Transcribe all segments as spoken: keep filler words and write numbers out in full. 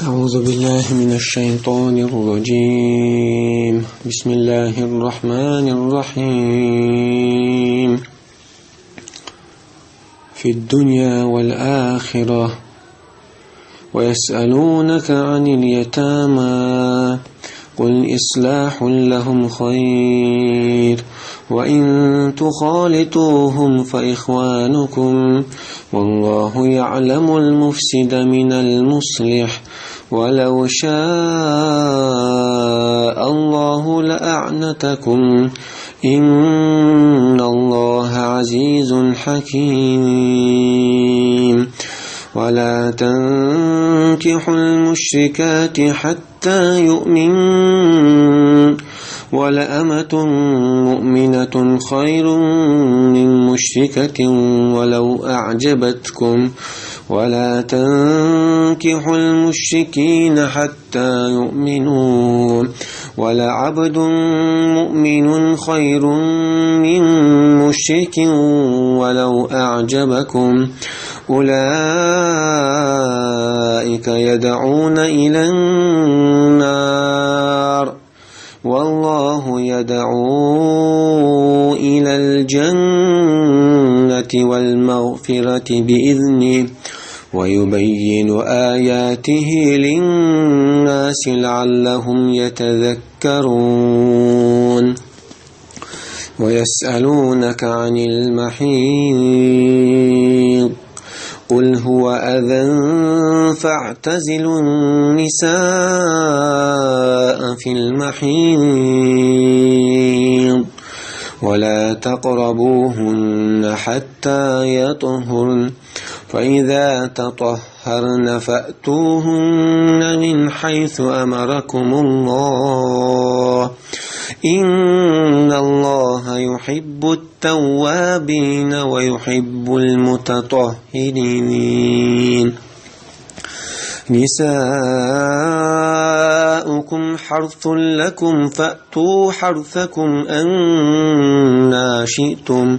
أعوذ بالله من الشيطان الرجيم. بسم الله الرحمن الرحيم. في الدنيا والآخرة. ويسألونك عن اليتامى. قل إصلاح لهم خير. وإن تخالطوهم فإخوانكم. والله يعلم المفسد من المصلح. ولو شاء الله لأعنتكم. إن الله عزيز حكيم. ولا تنكحوا المشركات حتى يؤمن. ولأمة مؤمنة خير من مشركة ولو أعجبتكم. ولا تنكحوا المشركين حتى يؤمنوا. ولعبد مؤمن خير من مشرك ولو أعجبكم. أولئك يدعون إلى النار. والله يدعو إلى الجنة والمغفرة بإذنه. ويبين آياته للناس لعلهم يتذكرون. ويسألونك عن المحيض. قل هو أذى فاعتزلوا النساء في المحيض. ولا تقربوهن حتى يطهرن. فإذا تطهرن فأتوهن من حيث أمركم الله. إن الله يحب التوابين ويحب المتطهرين. نساؤكم حرث لكم فأتوا حرثكم أنى شئتم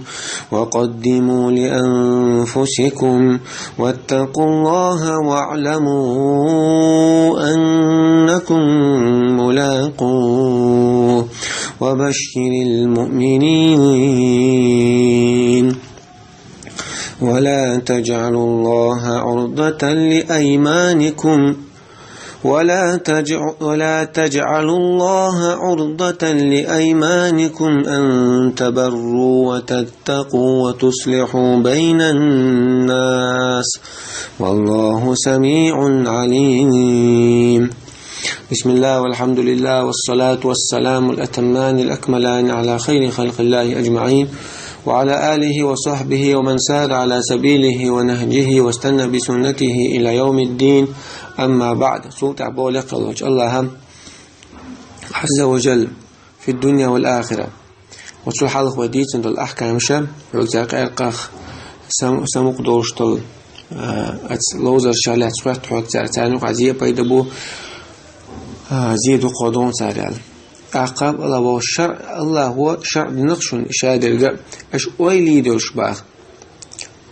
وقدموا لأنفسكم واتقوا الله واعلموا أنكم ملاقوه وبشر المؤمنين. ولا تجعلوا الله عرضة لأيمانكم ولا تجع ولا تجعلوا الله عرضة لأيمانكم أن تبروا وتتقوا وتصلحوا بين الناس. والله سميع عليم. بسم الله والحمد لله والصلاة والسلام الأتمان الأكملان على خير خلق الله أجمعين وعلى آله وصحبه ومن سار على سبيله ونهجه واستنى بسنته إلى يوم الدين. أما بعد. Цул тӀехьа боху лекха волчу Аллахьа, Азза ва Жалла, في الدنيا والآخرة. Оцу хьалха вай дийцина долу ахкамаш, хьоьга цара къаьркъах сам-, самукъа долуш долу, а, оцу ловзаршах лаьцна хоьтту хьоьга цара, царна юкъахь зен пайда бу, а, зен дукха догӀу цара аьлла. ТӀаккха Аллахьа шар-, Аллахьа шарӀ дина-кх шуна ша дерг, аша ойла йийр долуш боху.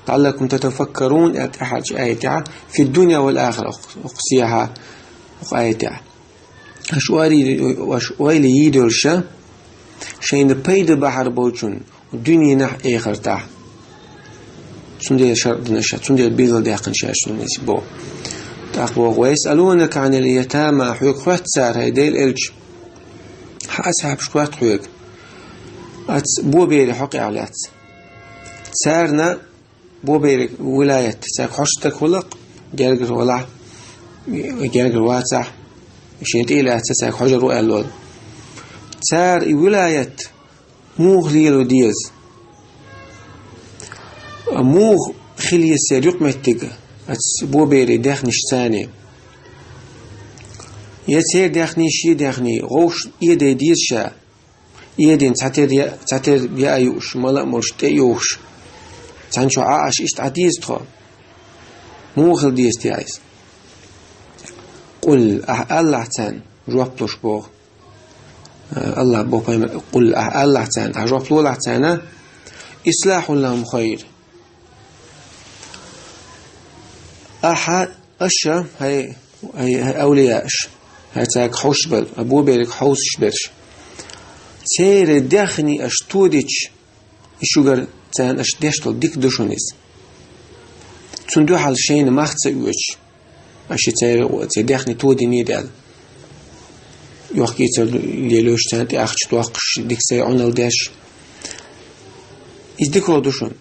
لعلكم تتفكرون аьлла тӀаьхьарчу аятехь, في الدنيا والآخرة, оцу сехьа, оцу аятехь. Аша ойла, аша ойла йийр долуш, шайна пайда бахьар болчун дуьненахь, эхартахь. Цундела шарӀ дина ша, цундела билгалдаьккхина ша шуна иза боху. ТӀаккха боху: ويسألونك عن اليتامى, хьоьга хоьтту цара, хӀай Делан элча, хьан асхьабаш хоьтту хьоьга, оцу боберийн хьокъехь лаьцна. Царна боберийн вилаят, цаьрга хьожуш стаг хуьлу-кх, гергара валахь, гергара вацахь, шен тӀе а лаьцна цаьрга хьожур ву аьлла волу. Цара и вилаят муха лело деза? Муха хила еза церан юкъаметтиг оцу боберийн даьхнашца? Я церан даьхний, шен даьхний вовшашна эдай деза ша? Эдина цхьатера я-, цхьатера яа юуш, мала а молуш, тӀе а юхуш, цхьана чохь Ӏаш иштта Ӏа деза тхо? Муха хила деза те иза? قل, ахьа алалахь царна, жоп луш боху. Аллахьа боху пайхамар, قل, ахьа алалахь царна, ахьа жоп лолахь царна: إصلاح لهم خير. Ахьа, аша, хӀай Ай, хӀай авлияаш, хӀай цаьрга хьовсаш бар, хӀай бобериг хьовсаш берш. Церан даьхни аша тодича, и шугара царна аша деш дола дика да шуна иза. Цунна дуьхьал шайна мах ца оьцуш, аша церан, церан даьхни тодиний дел. Йохкийцар лелош царна тӀе ахча дохкуш, дика сай Ӏунал деш. Иза дика да шуна.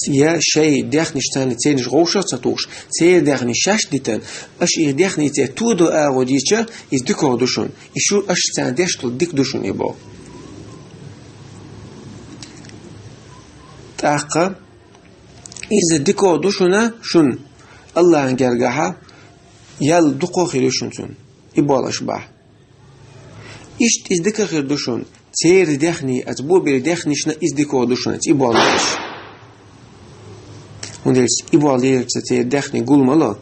Я шай даьхнаш царна цернаш гӀовшах ца тухуш, церан даьхни шаьш дитан, аша их даьхни церан тодо агӀо дийча, иза дика да шуна. И шу аша царна деш дола дика да шуна и бо. ТӀаккха иза дика да шуна, шун Аллахьан гергахьа ял дукхо хир ю шун цун. И болаш бахь. Иштта иза дика хир ду шуна, церан даьхни, аца боберий даьхнишна иза дика да шуна, и болаш. ХӀунда аьлча и болаш леларца церан даьхни гул ма ло.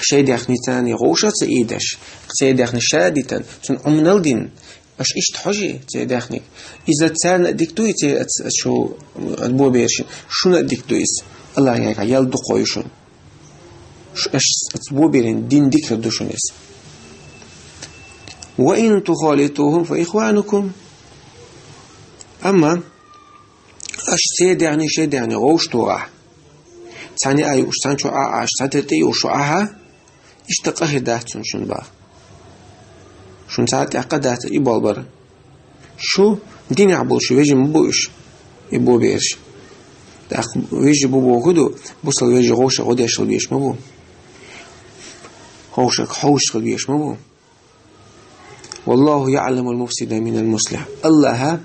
Шай даьхни царна гӀовша ца ийдаш, церан даьхни ша дитан, цун Ӏумнал дин, аша иштта хьожий, церан даьхниг. Иза царна а дика дуй, церан аца, аца шу, аца бобершин, шуна а дика ду иза. Аллахьан гергахьа ял дукхо ю шуна. Ш-, аш, аца боберин дин дика ду шуна иза. وإن تخالطوهم فإخوانكم. Амма аш церан даьхни, шай даьхни гӀовш тухахь. Цхьана а юуш, цхьана чу а Ӏаш, цхьатера тӀе юуш шу Ӏахьа, иштта къа хир дац цун шун бахь. Шун цхьа тӀехь къа дац и болбар. Шу динехь болуш вежа ма бу уьш, и бобераш. ТӀаккха вежа бу боху ду, бусал вежа гӀовша гӀо деш хила веш ма бу. ГӀовшах хьовш хила веш ма бу. والله يعلم المفسد من المصلح. Аллахьа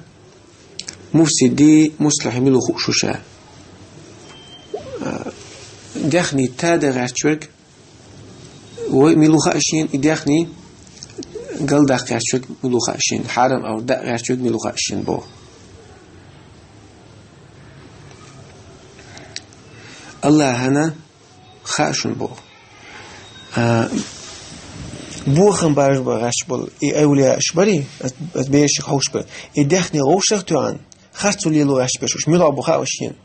муфсиди, муслихьи мила ву хууш ву ша. Даьхни тада гӀерташ верг, вай мила ву хаьа шена, и даьхни галдаккха гӀерташ верг мила ву хаьа шена, хьарам агӀор даа гӀерташ верг мила ву хаьа шена боху. Аллахьана хаьа шуна боху. А, бохам бажа бан гӀерташ болу и авлияаш барий, ас, ас берашка хьовш бара. И даьхни гӀовшах тоьхна, харцо лело гӀерташ берш, уьш мила бу хаьа шена.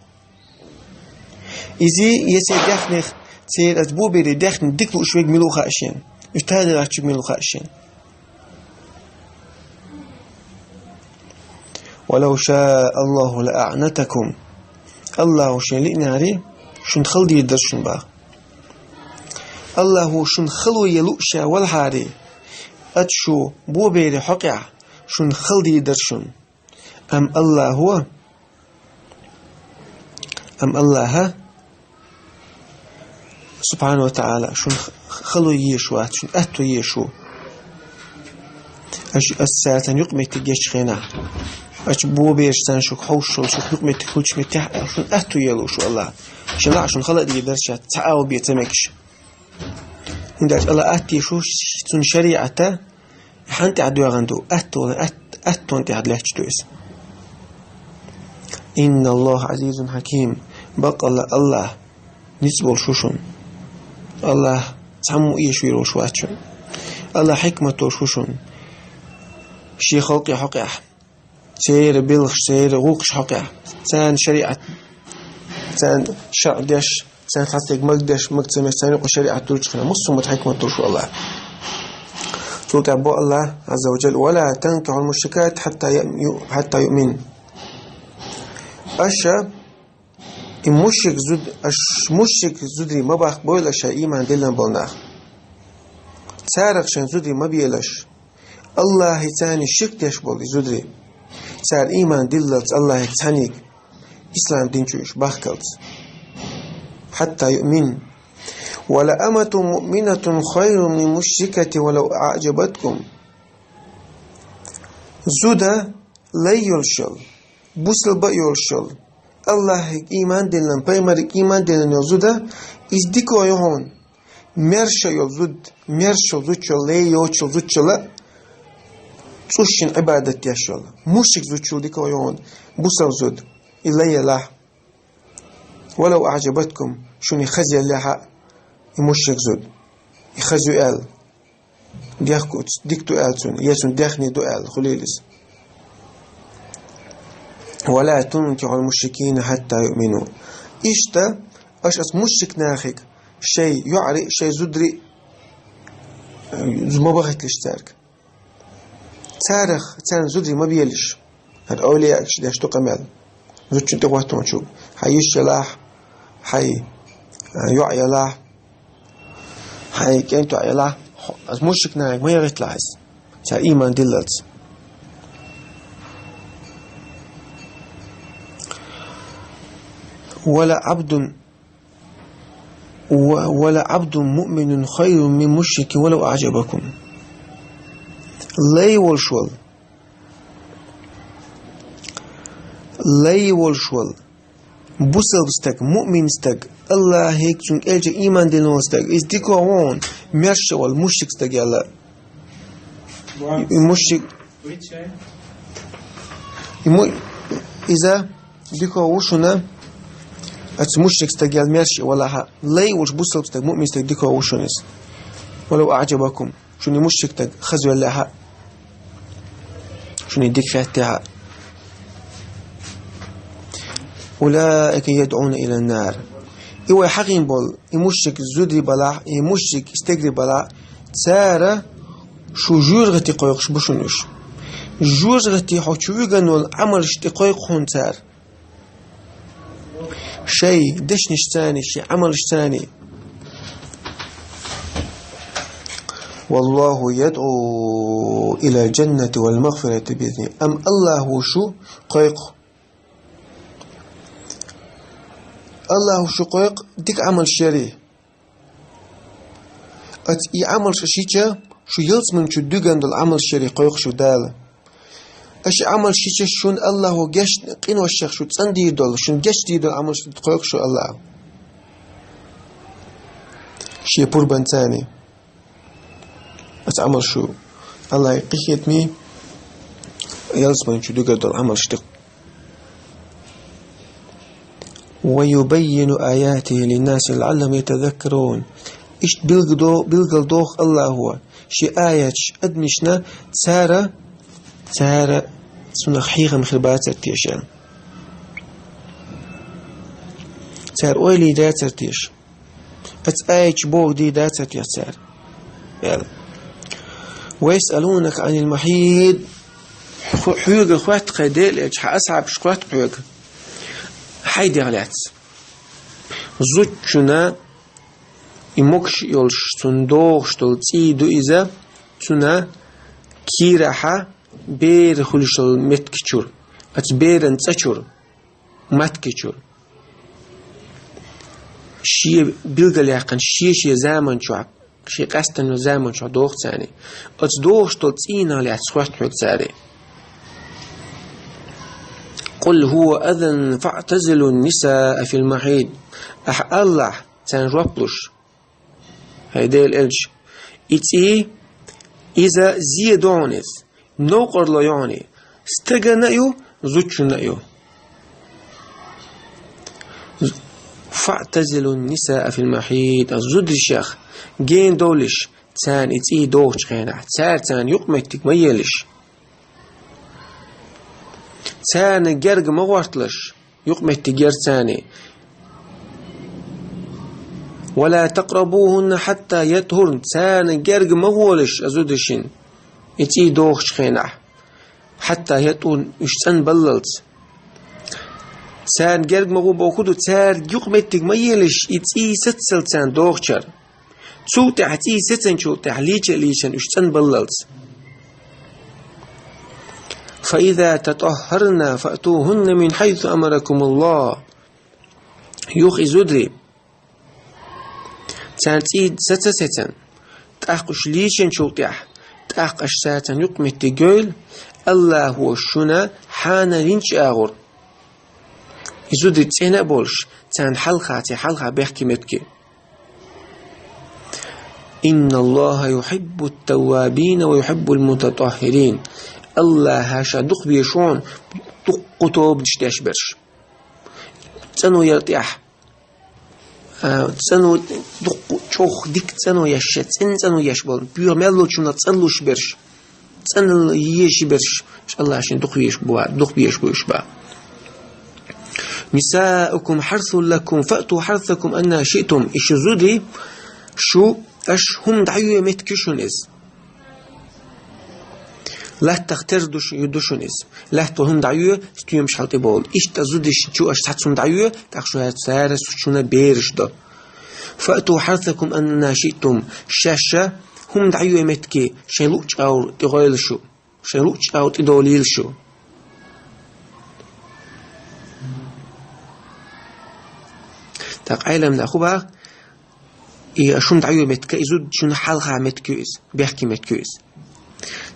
Иза, я церан даьхнех, церан аца боберий даьхни дика лууш верг мила ву хаьа шена. Уьш тада гӀерташ верг мила ву хаьа шена. ولو شاء الله لأعنتكم. Аллахьа шен лиънарий, шун хала дийр дара шун бахь. Аллахьа шун хало е лууш ша валахьарий, аца шу боберий хьокъехь шун хала дийр дара шун. Ам Аллахьа, ам Аллахьа Субхьана ва ТаӀала, шун хало еш вац, шун атто еш ву. Аш, ас цаьрца юкъаметтиг гечу хенахь, аша бобераш царна шуьга хьовш волу, шуьга юкъаметтиг хуьлучу меттехь, шун атто елуш ву Аллахь. Шен лаъа шун хала а дийр дара ша, цхьа агӀо бен ца мегаш. ХӀунда аьлча Аллахь атто еш ву, цунна шариӀата, хьан тӀехь доьгӀна ду, аттона, ат-, аттон тӀехь лаьтташ ду иза. إن الله عزيز حكيم. Баккъалла Аллахь ницкъ болуш ву шуна. Аллахь цхьаммо а эшвийр волуш вац шуна. Аллахь хьикмат долуш ву шуна. Шен халкъе хьокъехь, церан белхаш, церан гӀуллакхаш хьокъехь, царна шариӀат, царна шарӀ деш, царна хьастаг маг деш, маг ца меш, царна юкъа шариӀат дуьрчу хенахь, массо а хӀуманна хьикмат долуш ву Аллахь. Цул тӀаьхьа бо Аллахь Азза ва Джалла: ولا تنكحوا المشركات حتى يؤم-، حتى يؤمن. Аша и мушрик зуд-, аш мушрик зударий ма баккха бойла ша ийман диллина болу нах. Царах шайн зударий ма белаш. Аллахье царна ширк деш болу и зударий. Цара ийман диллалц Аллахье цхьаьниг, ислам дин чу уьш бахкалц. حتى يؤمن. ولأمة مؤمنة خير من مشركة ولو أعجبتكم. Зуда лай йолуш йолу, бусалба а йолуш йолу, Аллахье ийман диллина, пайхамаре ийман диллина йолу зуда, иза дика йогӀун. Маьрша йолу зуда, маьрша йолу зудчалла, лай йоцуш йолу зудчалла, цӀушшина Ӏибадат деш йолу. Мушрик зудчалла дика йогӀун, бусалба зуда, и лай елахь. ولو أعجبتكم, шуна и хазъеллехь а, и мушрик зуда. И хаза ю аьлла. Дехкуц, дика ду аьлла цунна, я цунна дехне ду аьлла, хуьлийла иза. ولا تنكحوا المشركين حتى يؤمنوا. Иштта Аша ас мушрик нахиг, шай йоӀри, шай зудри, э, ма бахитлаш царг. Царах, царна зудри ма белаш. ХӀара овлияш деш ду къамел. Зудчун тӀехӀоттамачу. Хьай йиш ялахь, хьай, э, йоӀ ялахь, хьай кӀентоӀ ялахь, ас мушрик нахиг ма ягӀитлахь из. Цар иман диллалц. ولا عبد و- ولا عبد مؤمن خير من مشرك ولو أعجبكم. Лай волаш вол. Лай волаш вол. Бусалба стаг, муъмин стаг, Аллахьига, цунга элча иман дина вола стаг, из дика вон, маьрша вол мушрик стаг яла. И мушрик. И му-, иза дика ва шуна, аца мушрик стаг ял маьрша валахьа. Лай волаш бусалба стаг, муъмин стаг дика ва шуна из. ولو أعجبكم. Шуна мушрик стаг хаза валахьа. Шуна дика хеттехьа. أولئك يدعون إلى النار. И вай хьагӀин бол, и мушрик зудри балахь, и мушрик стегри балахь, цара шу жожагӀате кхойкхуш бу шуна уж. ЖожагӀате хьо чу виган вол Ӏамалш тӀе кхойкху хьуна цара. Шай дешнашцани, шай Ӏамалшцани. والله يدعو إلى الجنة والمغفرة بإذنه. Ам Аллахьо шу кхойкху. Аллахьо шу кхойкху дика Ӏамалш яре. Аца и Ӏамалш шича, шу ялсман чу дуьган дола Ӏамалш яре кхойкху шу Дала. Аша Ӏамалш шича шун Аллахьо гешт къиношех шу цӀандийр дола, шун гешт дийр дола Ӏамалш кхойкху шу Аллахьо. Шен пурбанцани. Аца Ӏамал шу Аллахьи къихетми, ялсман чу дуьгар дола Ӏамалш дикх. ويبين آياته للناس لعلهم يتذكرون. Иштта билгдо-, билгал доху Аллахьо ши аяташ адамашна, цара, цара цунах хьехам хир бацар теша. Цара ойла дацар теша. Аца аяташ боху ди дацар теша цара. Ял. ويسألونك عن المحيض. Хьо-, хьоьга хотту хьай Дела элча, хьан асхьабаш хотту хьоьга. Хьайдех лаьцна. Зудчунна и могуш йолуш, цунна догӀуш долу цӀий ду иза, цунна кийрахьа бер хуьлуш долу меттиг чуьра, аца беран цӀа чуьра, матки чуьра. Шен билгалъяьккхина, шен-шен заман чохь, шен къаьстина заман чохь доху царна. Оцу дохуш долу цӀийнах лаьцна хоьтту хьоьга цара. قل هو أذى فاعتزلوا النساء في المحيض. Ахьа Аллахь царна жоп луш: хӀай Дела элча, и цӀий, иза зе ду хьуна иза, новкъарло ю хьуна, стагана а ю, зудчунна а ю. فاعتزلوا النساء في المحيض. Зударшех гена довлиш, царна и цӀий дохучу хенахь, цара царна юкъаметтиг ма елаш. Царна герга ма гӀорталаш, юкъаметтиг яр царна. ولا تقربوهن حتى يطهرن. Царна герга ма гӀолаш а зударшна, и цӀий дохучу хенахь. حتى يطهرن, уьш цӀанбаллалц. Царна герга ма гӀо боху ду, цаьрга юкъаметтиг ма елаш, и цӀий саццал царна дохучара. Цул тӀаьхьа цӀий сецначул тӀаьхьа лийча а лийчана уьш цӀанбаллалц. فإذا تطهرن فأتوهن من حيث أمركم الله. Юха и зударий, царна цӀий саца а сецна, тӀаккха уьш лийчначул тӀаьхьа, тӀаккха аша царна юкъаметтиг йойла, Аллахьо шуна хьанал йинчу агӀор. И зударий цӀена а болуш, царна хьалха, церан хьалха бехке меттиг. إن الله يحب التوابين ويحب المتطهرين. Аллахьа ша дукха везаш ву хьуна дуккха тобанаш деш берш. ЦӀано яр тӀехь. А, цӀано дуккха чӀогӀа дика цӀано еш, цӀена цӀано еш болу. Боьха мел лучунах цӀанлуш берш. ЦӀанал езаш берш, Аллахьа шен дукха везаш бу, дукха везаш бу уьш бах. نساؤكم حرث لكم فأتوا حرثكم أنى شئتم. И шун зуды, шу, аша хӀума дӀайоье меттиг я шун из. Латтах терза ду шу-, ду шун из. Латта хӀума дӀайоье, стоьмаш хьалтӀебовла. Иштта зудашта чу аша цхьацца хӀума дӀайоье, тӀаккха шу хӀара цара шуна бераш до. فأتوا حرثكم أنى شئتم. Шаьш хӀума дӀайоье меттиге, шоай луъча агӀор тӀагӀойла шу. Шоай луъча агӀор тӀадовлийла шу. ТӀаккха Ӏеламнаха хӀу бах, и шун дӀайоье меттиг, и зуда шун хьалха меттиг я из, бехке меттиг я из.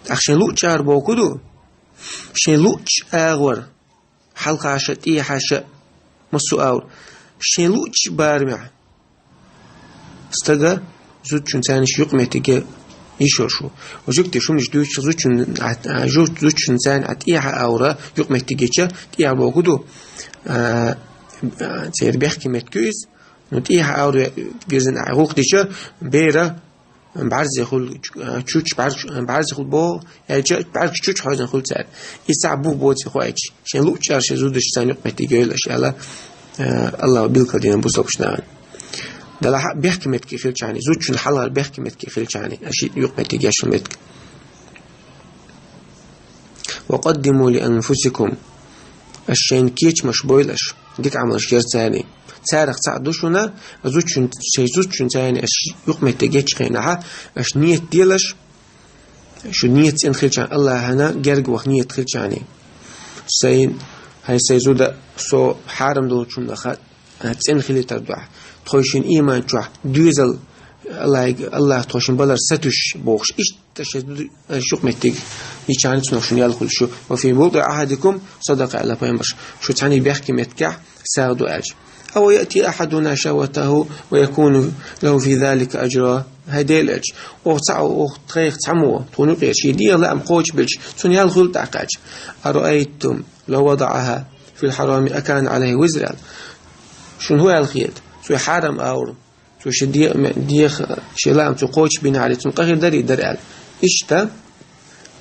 ТӀаккха шоай луъча агӀор боху ду, шоай луъча агӀор, хьалхаша, тӀехьаша, массо а агӀор, шоай луъча барамехь стага зудчун царниш юкъ меттиге йиш йолаш ва. Ва жугтий шумниш дуьйцуш зудчун, а, а, жу-, зудчун царна а тӀехьа агӀора юкъ меттигеча, тӀехьа боху ду, а, а, церан бехке меттиг я из, ну, тӀехьа агӀор ве-, вирзина а гӀуллакх дича, бера бӀарзе хул, чу-, чуча бӀарг-, бӀарзе хул бо, аьлча, бӀарг чуча хьовзина хул цара. И цхьа бух боций хоайча, шоай луъча агӀор шоай зудаш царна юкъ меттиг йойла аша аьлла, э, АллахӀа билгалдина бусалба нахана. Далахь бехке меттиг хилчахьана, зудчун хьалхара бехке меттиг хилчахьана, аша юкъ меттиг еш йола меттиг. وقدموا لأنفسكم. Аша шоай кечамаш бойла аша, дика Ӏамалаш яр царна. Царах цхьаъ ду шуна, зудчун, шоай зудчун царна аша юкъ меттиг еча хенахьа, аша нийят делаш, шу нийят цӀена хилчахьана, АллахӀана герга ваха нийят хилчахьана. Сайн, хӀай сайн зуда, со хьарам долчунах, а, цӀена хилийтар духьа. Тхойшин иман чохь доьзал, АллахӀ, АллахӀ тхойшин балар сатуьйсуш бохуш. Иштта шоай зуда, а, юкъ меттиг йичахьана цунах шуна ял хуьлу шу. وفي بضع أحدكم صدقة аьлла пайхамарша. Шу цхьаьний бехке меттигехь сагӀа ду аьлча. أو يأتي أحدنا شهوته ويكون له في ذلك أجر. ХӀай Делан элча, оха цхьа, оха тхайх цхьаммо, тхуна юкъера шен дегӀан лаам кхочушбелча, цунна ял хуьлу тӀаккха аьлча. أرأيتم لو وضعها في الحرام أكان عليه وزر аьлла. Шуна хӀун аьлла хета? Цо хьарам агӀор, цо шен де-, ме-, дегӀан, шен лаам цо кхочушбинехьара, цунна къа хир дарий, дара аьлла. Иштта,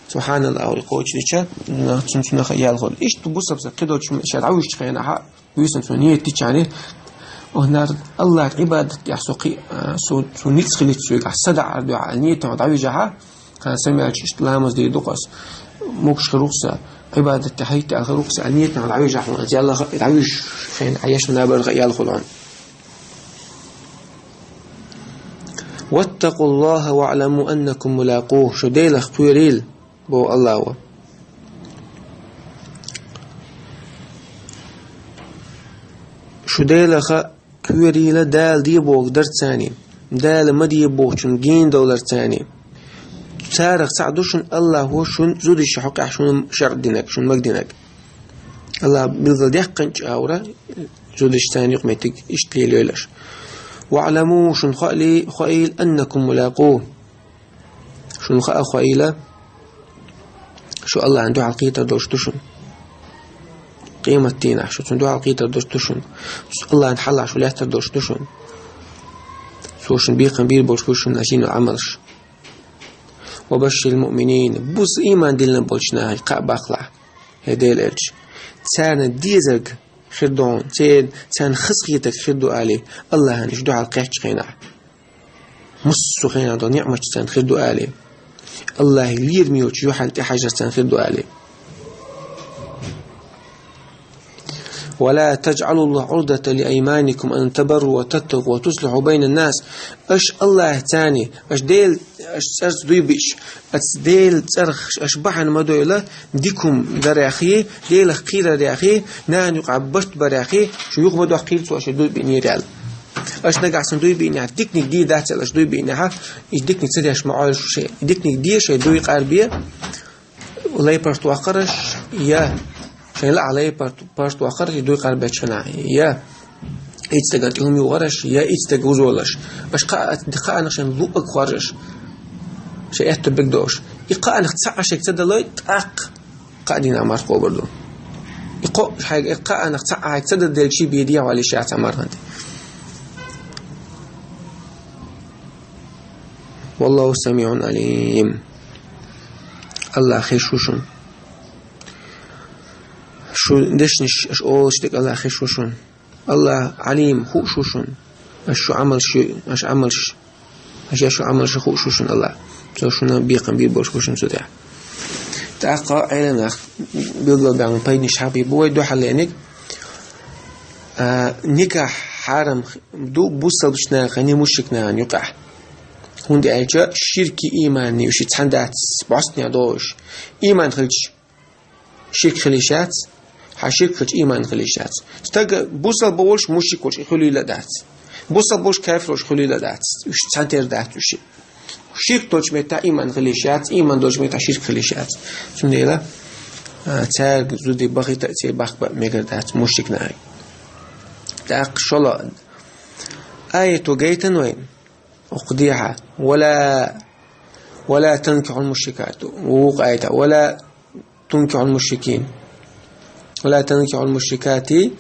цо хьанал агӀор кхочушдича, цунна цунах ял хуьлу. Иштта бусалба стаг кхидолчу ша дӀавуьжучу хенахьа, буьйсанна цо нийят дичахьана, оха нара АллахӀан Ӏибадат тӀехь со кхи-, а, со, со ницкъ хилийта соьгахь, са даар дуьхьа аьлла, нийятехь дӀавижахьа, кхана самаьлча иштта ламаз дийр ду-кх ас, могуш хир ву-кх сан, Ӏибадат тӀехь хӀитта аьлла хир ву-кх сан аьлла, нийятехь дӀавижахь хьуна, аз ялла ха-, дӀавуьжуш хьайна, хьан ешна набарха ял хуьлу хьуна. واتقوا الله واعلموا أنكم ملاقوه. Шу Делах кхоьрийла, боху АллахӀа. Шу Делах кхоьрийла, Дала де бохург дарца царна, Дала ма де бохучунна гена довларца царна. Царах цхьаъ ду шуна АллахӀа шун зудашна хьокъехь шуна шарӀ динарг, шуна магадинарг. АллахӀа билгалдаьккхинчу агӀора зудаш царна юкъаметтиг иштта лелайойла аша. واعلموا, шуна хоалий, хоийла, أنكم ملاقوه. Шуна хаа, хоийла, шу АллахӀана дуьхьал кхетар долуш ду шуна. Къематдийнахь шу цунна дуьхьал кхетар долуш ду шуна. АллахӀана хьалха шу лаьттар долуш ду шуна. Цо шуна бекхам бийр болуш бу шуна шен Ӏамалш. وبشر المؤمنين. Буса иман диллина болчу нахе кхаъ баккхалахь, хӀей Делан элча. Царна дезарг хир ду хьуна, церан, царна хазахетарг хир ду алий, АллахӀана уьш дуьхьал кхеттачу хенахь. Массо а хенахь долу ниъматаш царна хир ду алий. АллахӀе лераме йолчу юьхьан тӀехьажар царна хир ду алий. ولا تجعلوا الله عرضة لأيمانكم أن تبروا وتتقوا وتصلحوا بين الناس. Аша АллахӀе царна, аша Делан, аша цӀарца дуй биъча, аца Делан цӀарах аша бахьана ма дойла, дика хӀума дарехь, Делах кхерарехь, нахана юкъахь барт барехь, шу юха ма доккхийла цо аша дуй биънера аьлла. Аша нагахь санна дуй биънехь, диканиг дийр дац аьлла аша дуй биънехь, и диканиг ца деш ма Ӏойла шу шайн. Диканиг де, шайн дуй къарбе, лай паргӀат ваккхараш, я шайн лаахь лай паргӀат, паргӀат ваккхараш, и дуй къарбечу хенахь, я ицциган тӀе хӀума юхараш, я ицциг вузолаш. Аша кхаа-, кхаанах шайн луъург хоржаш, шайн аьтто бегдолуш. И кхаанах цхьаъ шайга ца далой, тӀаккха кхаа дийнахь марха кхобур ду. И кхо-, хьайга, и кхаанах цхьаъ хьайга ца дан делчий, бен дехьавалийша цхьа марханте. والله سميع عليم. АллахӀ хезаш ву шуна. Шу дешнаш, аш олаш дек Аллах хеш ва шун. Аллах Алим хууш ва шун. Аш шу Ӏамалш, аш Ӏамалш, аш шу Ӏамалш хууш ва шун Аллах. Цо шуна бекхам бир болаш ва шун цу тӀа. ТӀаккха Ӏелам нах билгал баьнна пайднаш хьабий бу вай духьалениг. А, никах хьарам ду бусалбача нахани мушрик нахани юкъахь. ХӀунда аьлча ширки имани уьш цхьаьна дац, бӀостанехьа долуш. Иман хилча, ширк хила йиш яц, хьан ширк хилча, иман хила йиш яц. Стага бусалба волуш, мушрик волуш, и хуьлийла а дац. Бусалба волуш, кафир волуш хуьлийла а дац. Уьш цхьаьна тера дац уьш. Ширк долчу меттехь иман хила йиш яц, иман долчу меттехь ширк хила йиш яц. Цундела, а, цаьрга зуди бахийта а, церан бахка бан а мегар дац, мушрик нахе. ТӀаккха шолгӀа аято гайтина вайн, укх дехьа: «Ва ла, ва ла танкихьул мушрикату». Вукху аята: «Ва ла тункихьул мушрикин». «Ва ла танкихьул мушрикати».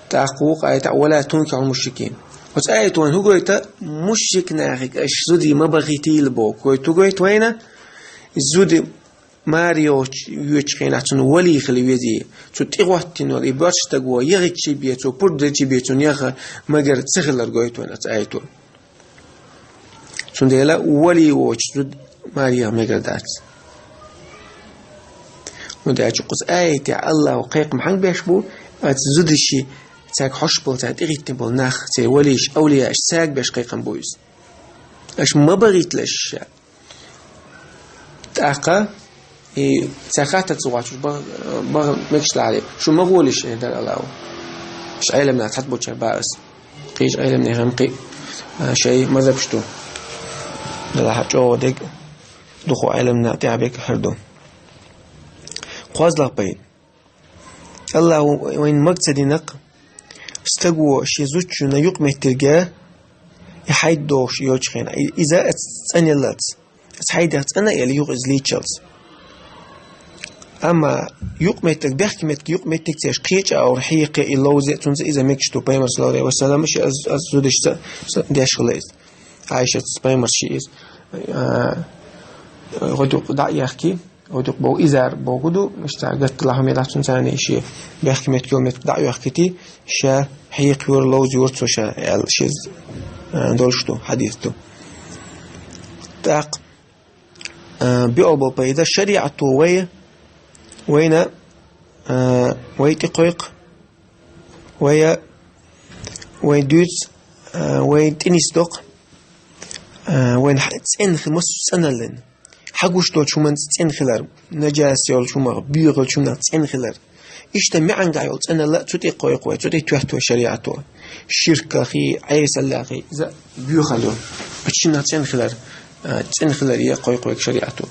ТӀаккха вукху аята: «Ва ла тункихьул мушрикин». Оцу аято вайн хӀун гойту? Мушрик нахе аша зуди ма бахийтийла боху. Гойту, гойту вайна, зуди маре йоцуш, йоьдучу хенахь цунна вали хила везий. Цу тӀехӀоттина волу и боьрша стаг ву, яхийтича бен, цо пурба делча бен, цунна яха мегар ца хилар гойту вайн оцу аято. Цундела вали воцуш зуда маре яха мегар дац. ХӀунда аьлча кхуза аятехь Аллахо кхайкхам хьанга беш бу, оцу зудаши, цаьрга хьош болу, цаьрга тӀехӀиттина болу нах, церан валиш, авлияаш, цаьрга беш кхайкхам бу иза. Аша ма бахийталаш ша. ТӀаккха и цаьрга хаттар ца хӀоттош баха, баха мегаш лахьале, шу ма гӀолаш, эр дара Аллахо. Шу Ӏелам нах цхьаьна болчара баха ас. Кхечу Ӏелам нахана кхин а шайн мазхабаш ду. Делахь чӀогӀа дерг дукха Ӏелам нах тӀехь берг хӀара ду. КхозлагӀа пайда. Аллахо вайна мага ца дина-кх, стаго шен зудчунна юкъаметтиг и хьайда дохуш йолчу хенахь, и-, иза аца цӀанъяллалц. Аца хьайдех цӀана а елла, юха иза лийчалц. Амма юкъаметтиг, бехке меттиг, юкъаметтиг ца еш, кхечу агӀор хьекхий, и ловзий, цунца иза мегаш ду, пайхамар, саллаллаху Ӏалайхи ва саллам, шен аз, аз зудашца, ца деш хилла иза. Ӏайшаца, пайхамарца шен иза, а, гӀодаюкъ дӀа а ехкий, гӀодаюкъ боху, изар боху ду, иштта гатта лахьа мелахь цунца царна шен бехке меттиг, юкъаметтиг дӀа а йохкийтий, ша хьекхайора, ловзийора цо ша, аьлла, шен, а, долуш ду, хьадис ду. ТӀаккха, а, биъолбал пайда, шариӀато вай, вайна, а, вай тӀекхойкху, вай, вай дуьйцу, а, вай тӀе нисдоккху, а, вайн хьа-, цӀена хи-, массо а цӀаналлин. Хьагуш долчу хӀуманца цӀена хилар, наджас йолчу хӀумах, боьхалчу хӀуманах цӀена хилар. Иштта маьӀангахь йолу цӀаналла а цу тӀе кхойкху вай, цу тӀе тоьтту вай шариӀато. Ширкахий, Ӏесаллахий, иза боьхалла ю. Оцу шиннах цӀена хилар, а, цӀена хилар е кхойкху вай шариӀато.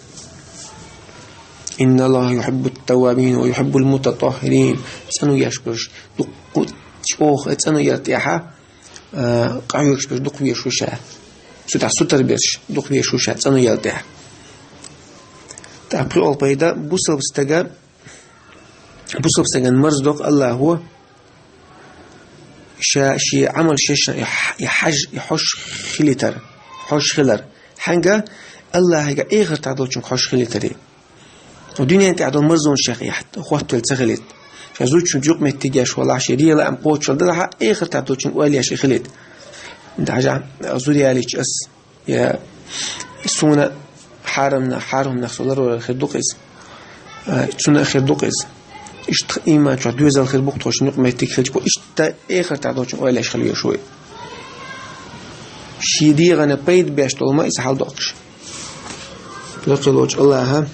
«Инна Аллаха юхьиббут-таввабин ва юхьиббул мутатаххирин». ЦӀано еш берш, дуккха чӀогӀа цӀано яр тӀехьа, а, къахьоьгуш берш дукха везаш ву ша. Цу тӀехь сутара берш дукха везаш ву ша, цӀано ял тӀехь. ТӀаккха пхиъолгӀа пайда, бусалба стага, бусалба стагана марздокху Аллахо, ша шен Ӏамал шешна и хь-, и хьаж, и хьош хилитар, хьош хилар. Хьанга? Аллахьига эхартахь долчунга хьош хилитаре. Дуьнен тӀехь долу марзонаш шех и хьат-, хӀоттавелла ца хилийта. Ша зудчуьнца юкъаметтиг еш валахь, шен рела а кхочушдалахь, эхартахь долчун ойла еш и хилийта. Даже зуда ялийча ас, я суна хьарамна-, хьарам нах со ларвалар хир ду-кх иза. А, цунна а хир ду-кх иза. Иштта иман чохь доьзал хир бу-кх тхо шун юкъаметтиг хилча бу. Иштта эхартахь долчун ойла еш хила везаш ву и. Шен дегӀана пайда беш долу ма иза хьалдоккхуш. Дакъалочу Аллаха,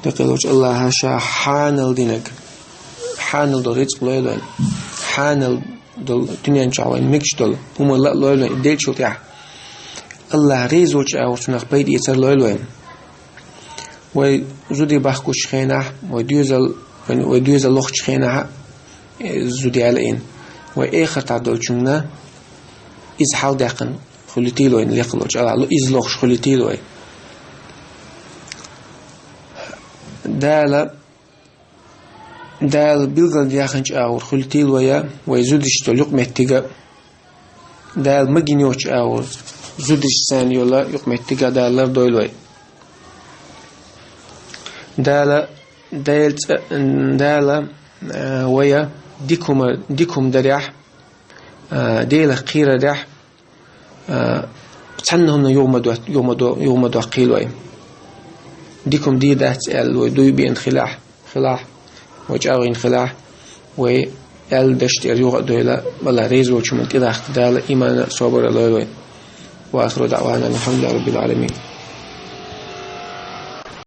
дакъалочу Аллаха ша хьанал динарг, хьанал долу рицкъ лойла вайн, хьанал долу дуьнен чохь вайн мегаш долу хӀума ла а лойла вайн, и деллачул тӀаьхьа Аллах резочу агӀор цунах пайда эцар лойла вайн. Вай зуде бахкучу хенахь, вай доьзал, вай, вай доьзал лохучу хенахь, э, зуда яла ин. Вай эхартахь долчунна иза хьалдаьккхина хуьлийтийла вайн лекха лочу Аллах, иза лохуш хуьлийтийла вай. Дала, Дала билгал яханчу агӀор хуьлийтийла вай, вай зудашца йолу юкъаметтига. Дала магийна йоцучу агӀор зудашца йолу юкъаметтига Дала лардойла вай. Дала Дала цӀа-, Дала, а, вай дика хӀума, дика хӀума дарехь, а, Делах кхерарехь, а, цхьанна хӀуманах юха ма до-, юха ма до-, юха ма доаккхийла вай. Дика хӀума дийр дац аьлла вай дуй беана хилахь, хилахь, вай чӀоагӀйина хилахь, вай аьлла дешна тӀера юха а дойла, валлахӀи, реза волчу хӀуманна тӀедаккха Дала иман а, собар а лойла вайна. وآخر دعوانا أن الحمد لله رب العالمين.